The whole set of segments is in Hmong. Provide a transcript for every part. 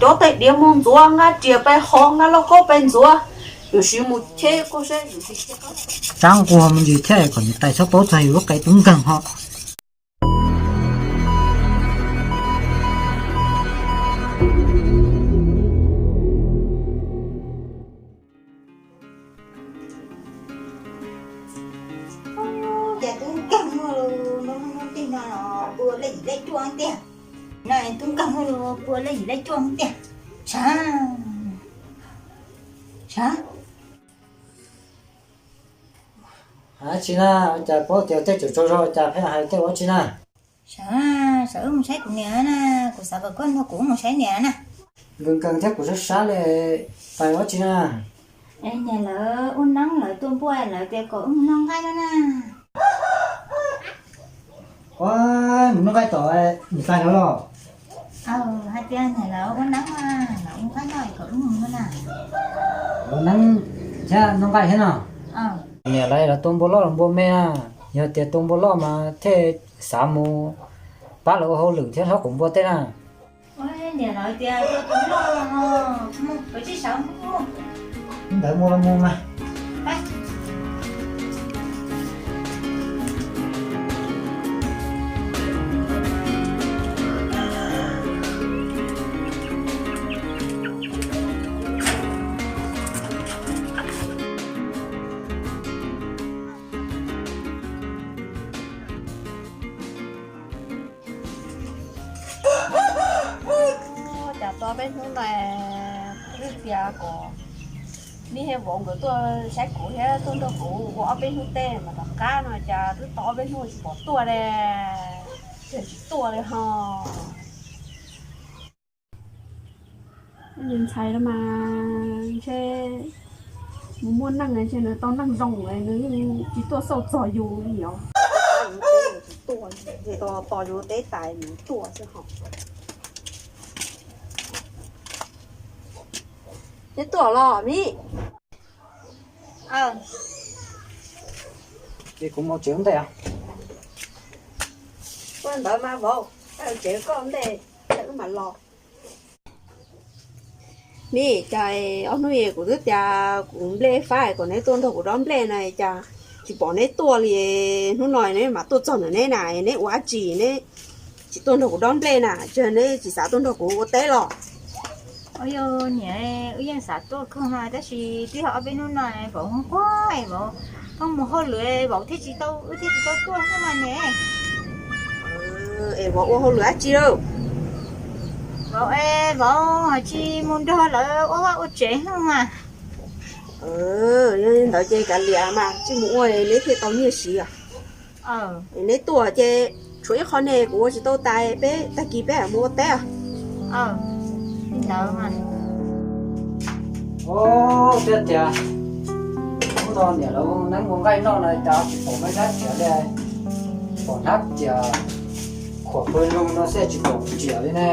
Cov tais diav mus ntxuav nqa riam pais hov, nqa lauj kaub pais ntxuav, yuav siv mus cheb koj seb yuav siv. Tsab nquag mus ntsis thiab kom niam tais txhob paub txog yus lub qe tub nkeeg ho. Ces tub nkeeg no, no, no, no, no, pua lej yim lej cuaj tiag. No tub nkeeg no pua lej yim lej cuaj tiag. Sav, sav. Hais tsi na, cas paub tias tej tseem tsaug zog cas pheej hais tej ua tsi na. Sav, sav wb mus saib kuv niam na, kuv xav kom koj nrog kuv wb mus saib niam na. Nkees nkees thiab kuv sab sab li, pais ua tsi na. Niam lawv ua neeb lawv tua npua lawv tias kom wb mus noj nqaij no na. Ua, mus noj nqaij tom niam tais lawv los? Hais tias niam lawv ua neeb, lawv ua nqaij noj kom wb mus no na. Ua neeb thiab noj nqaij thiab no. Niam lawv los tua npua loj los npua me na? Yog tias tua npua loj mas thiaj xav mus pab lawv ua hauj lwm thiab hlob quav npua tej na. Niam lawv tias tua tus loj, mus pem tsis sawv mus. Ntawd mus los mus mas. Cas tau ob peb hnub no, twb tias kom Mib thiab vauv nkawd tuaj saib kuv thiab tuaj nrog kuv ua ob peb hnub teb mas tom qab no cas twb tau ob peb hnub tsis pom tuaj li, tsis tuaj li ho. Ntshai los mas, ntshe mus muaj neej ntshe nws tau neej zoo nws yeej tsis tuaj xauj txog yus li os. Tos yus teb tas nws tuaj xwb ho. Neb tuaj los Mib? Ces kuv mus tsev ntej. Ua ntawd mas vauv, tsev koj ntej, wb mam los. Mib, cas ob hnub kuv twb tias kuv nplej fab kom neb tuaj nrog kuv dob nplej no cas tsis pom neb tuaj li. Hnub no neb mam tuaj txog ntawm neb na, neb ua dab tsi neb tsis tuaj nrog kuv dob nplej na? Tsis neb tsis xav tuaj nrog kuv ua teb los? Ua yog niam, wb yeej xav tuaj kawg mas tab sis twb yog ob peb hnub no vauv nquag nquag, vauv mus hauj lwm vauv thiaj tsis tau, wb thiaj tsis tau tuaj hnub no ne. Es vauv ua hauj lwm dab tsi lauj? Vauv, vauv tsis mus nrog lawv ua vaj ua tsev hnub mas. Yog li ntawd ces kav liam mas tsis mus ua neb thiaj tau nyiaj siv. Neb tuaj ces tshuav ib qho ne kuv ua tsis tau tas, peb tag kis peb mam mus ua teb. Ntawd mas. Ub, thiab tias hnub no niam lawv neeb ua nqaij noj no cas tsis pom Maiv Dab Riam li. Pom Hnab Riam khuam pawg lug no xwb tsis pom Riam li ne.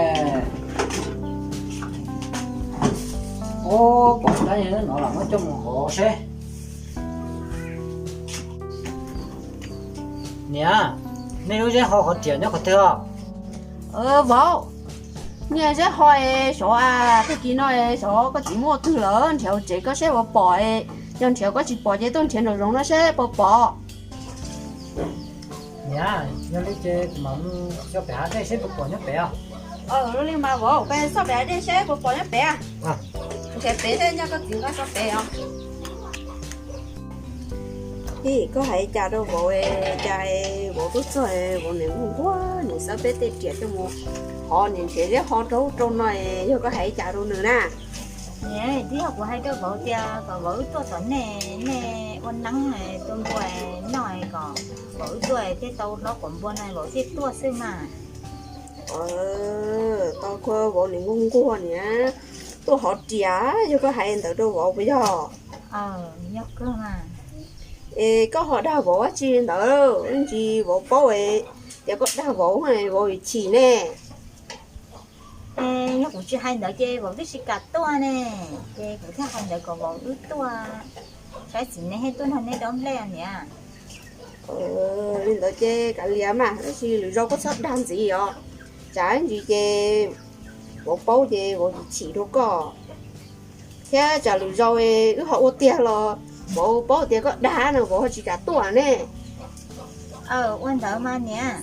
Ub, pom dab no los muab coj mus hov seb. Niam, nej lub zeb ho qhov Riam nyob qhov twg os? Vauv, niaj zeb ho es xyov, tag kis no xyov koj txiv muaj twg lawm, nrhiav hauv tsev koj seb puas pom. Yog nrhiav koj tsis pom ces tuaj nrhiav nraum zoov no seb puas pom. Niam, yog li ces kuv mam mus xyuas pem hav dej seb puas pom nyob pem os. Ua li mas vauv, peb xauj pem hav dej seb puas pom nyob pem. Nrhiav pem thiab nyob koj txiv nqa tso pem os. Ib, koj hais cas rau vauv, cas vauv tuaj txog vauv niam nquag nquag, niam xawb peb tej riam coj mus hov, niam nrhiav zeb ho rau rau no, yog koj hais cas rau nws na? Niam, twb yog kuv hais rau vauv tias kom vauv wb tuaj tom nej, nej ua neeb tua npua noj, kom vauv wb tuaj thiaj tau hlob quav npua no vauv thiaj tuaj xwb mas. Tau khuv vauv niam nquag nquag niam tuaj hov riam, yog koj hais ntawd rau vauv puas yog? Yog kawg mas. Es koj ho dag vauv dab tsi ntawd, ntsis vauv paub tias koj dag vauv, vauv yuav chim ne. Yog kuv tsis hais ntawd ces vauv twb tsis kam tuaj ne, ces kuv thiaj hais ntawd kom vauv wb tuaj saib txiv neb thiaj tuaj nrog neb dob nplej niam. Li ntawd ces kav liam mas, tab sis lwm zaus koj txhob dag ntxiv os. Tsam ntsis ces Vauv paub ces vauv tsis chim rau koj, thiab tsam lwm zaus wb ho ua tiag los vauv paub tias koj dag no vauv ho tsis kam tuaj ne. Ua ntawd mas niam.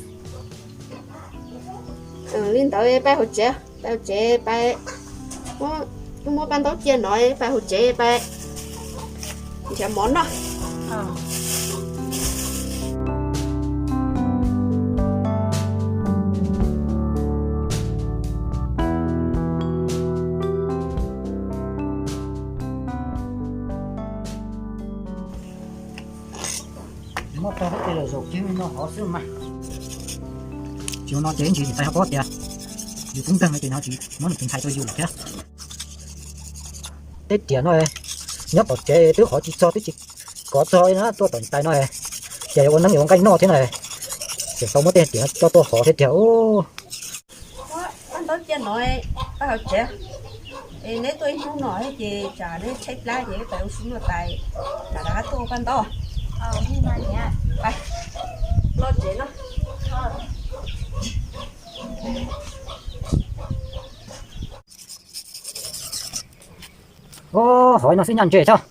Li ntawd peb hauv tsev, peb hauv tsev peb, wb muab paj ntaub cia no, peb hauv tsev peb nrhiav mov noj. Muab tau hauv tej los zaum kiag no hov xwb mas. Tsis ua no ces ntsis niam tais ho paub tias yus tub nkeeg no ces nws tsis muab nws tus ntxhais rau yus lawm thiab. Tej riam no nyob tom tsev twb hov tsis txog twb tsis kov txog na, tuaj tom niam tais no ces yuav ua neeb yuav ua nqaij noj thiab na. Tseem tau muab tej riam no coj tuaj hov thiab tiag. Paj ntaub cia no, peb hauv tsev. Es neb tuaj ib hnub no ces tsam neb tshaib plab ces peb ua si noj tais, mam rov qab tuaj ua paj ntaub. Los tsev no. Hov no xwb nyaj ntse thiab.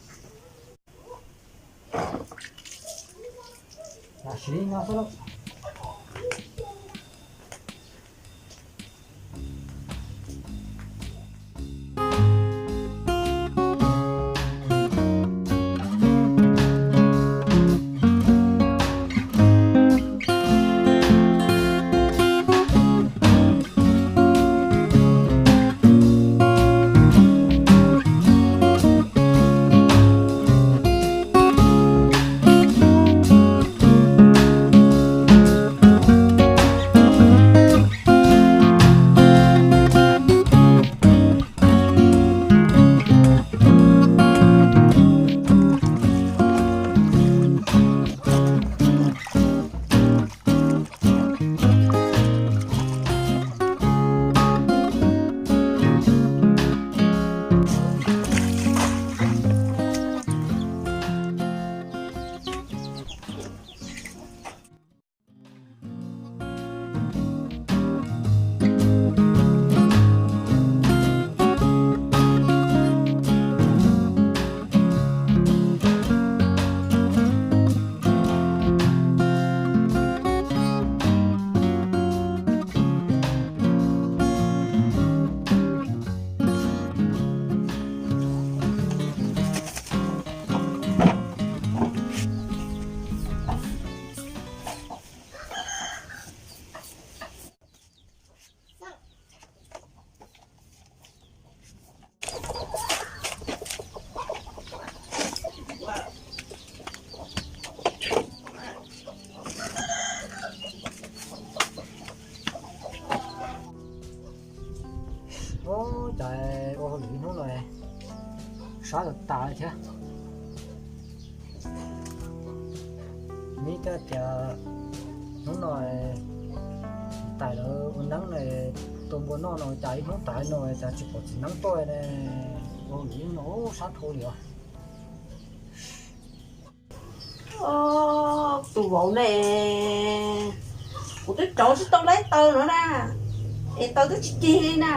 Ua cas ua hauj lwm ib hnub no sab tas tas li thiab. Neb coj tias hnub no tais lawv ua neeb tua npua noj no cas ib hnub tas no cas tsis pom txiv neeb tuaj ne. Ua hauj lwm no sab dhau li os. Tus vauv ne, kuv twb rauv tsis tau laib taws no na, es taws twb tsis cig li na,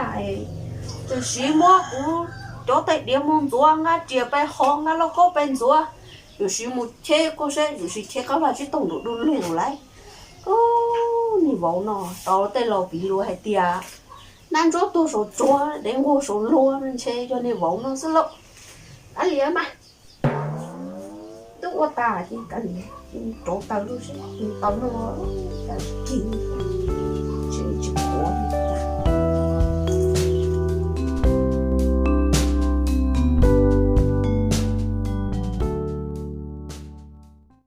tsuas siv muab kuv cov tais diav mus ntxuav nqa riam pes hov nqa lauj kaub pes ntxuav, yuav siv mus cheb koj seb yuav siv cheb qab vaj tsib taug nraum du lug lawm. Niag vauv no tau tej laus piv lus hais tias nab ntsuab tuag saum tsuag, dev nquag saum luag no ntshe yog niag vauv no xwb lauj. Kav liam mas, twb ua tas ces kav liam, rauv taws lub seb tau no cas tsis cig.